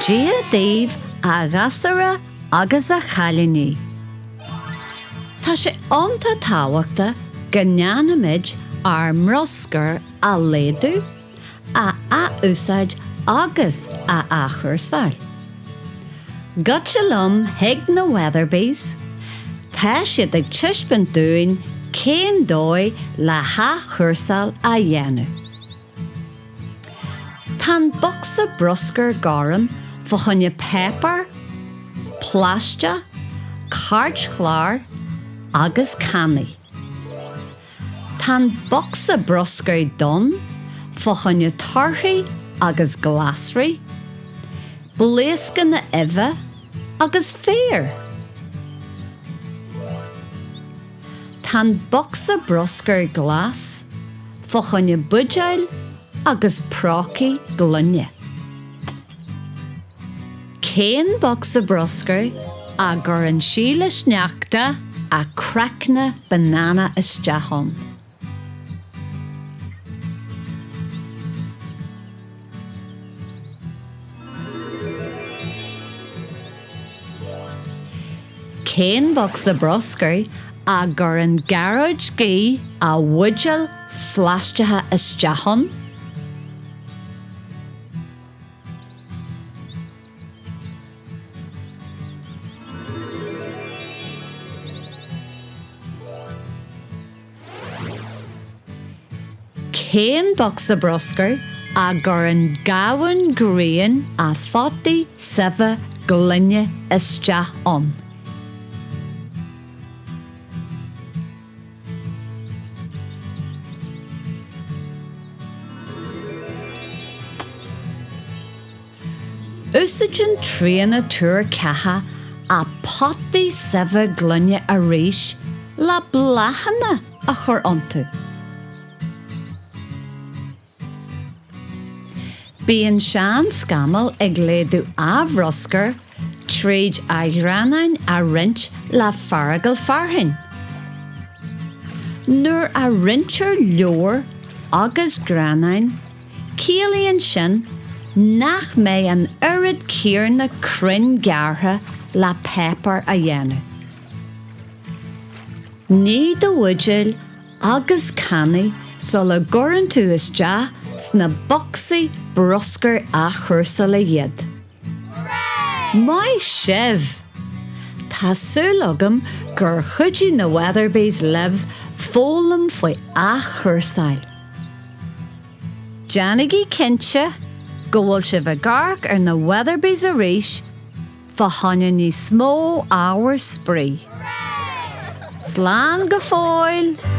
Dia daoibh a ghasúra agus a chailíní. Tá sé iontach tábhachtach go ndéanfaimid ár mbruscar a laghdú, a ath-úsáid agus a athchúrsáil. Goitse liom chuig na Weatherbys, tá siad ag taispeáint dúinn cén dóigh le hathchúrsáil a dhéanamh. Tá an bocsa bruscair gorm fá choinne páipéar, plaisteach, cairtchlár agus cannaí. Tá an bocsa bruscair donn fá choinne torthaí agus glasraí, blaoscanna uibhe agus féar. Tá an bocsa bruscair glas fá choinne buidéil agus prócaí gloine. Cén bocsa bruscair a gcuireann Síle Sneachta a craicne banana isteach ann? Cén bocsa bruscair a gcuireann Gearóid Gaoith a bhuidéil phlaisteacha isteach ann? Cén bocsa bruscair a gcuireann Gabhann Grian a photaí seibhe gloine isteach ann? Úsáideann Tríona Tuar Ceatha a potaí seibhe gloine arís le bláthanna a chur iontu. Bíonn Seán Scamaill ag laghdú a bhruscair tríd a ghreanáin a roinnt le Feargal Fearthainn. Nuair a roinntear leabhair agus greanáin, ciallaíonn sin nach mbeidh an oiread céarna crainn gearrtha le páipéar a dhéanamh. Nigh do bhuidéil agus cannaí sula gcuireann tú isteach sna bocsaí bruscair athchúrsála iad. Maith sibh! Tá súil agam gur chuidigh na Weatherbys libh foghlaim faoi athchúrsáil. Déanaigí cinnte go bhfuil sibh ag amharc ar na Weatherbys arís fá choinne níos mó ábhar spraoi. Slán go fóill!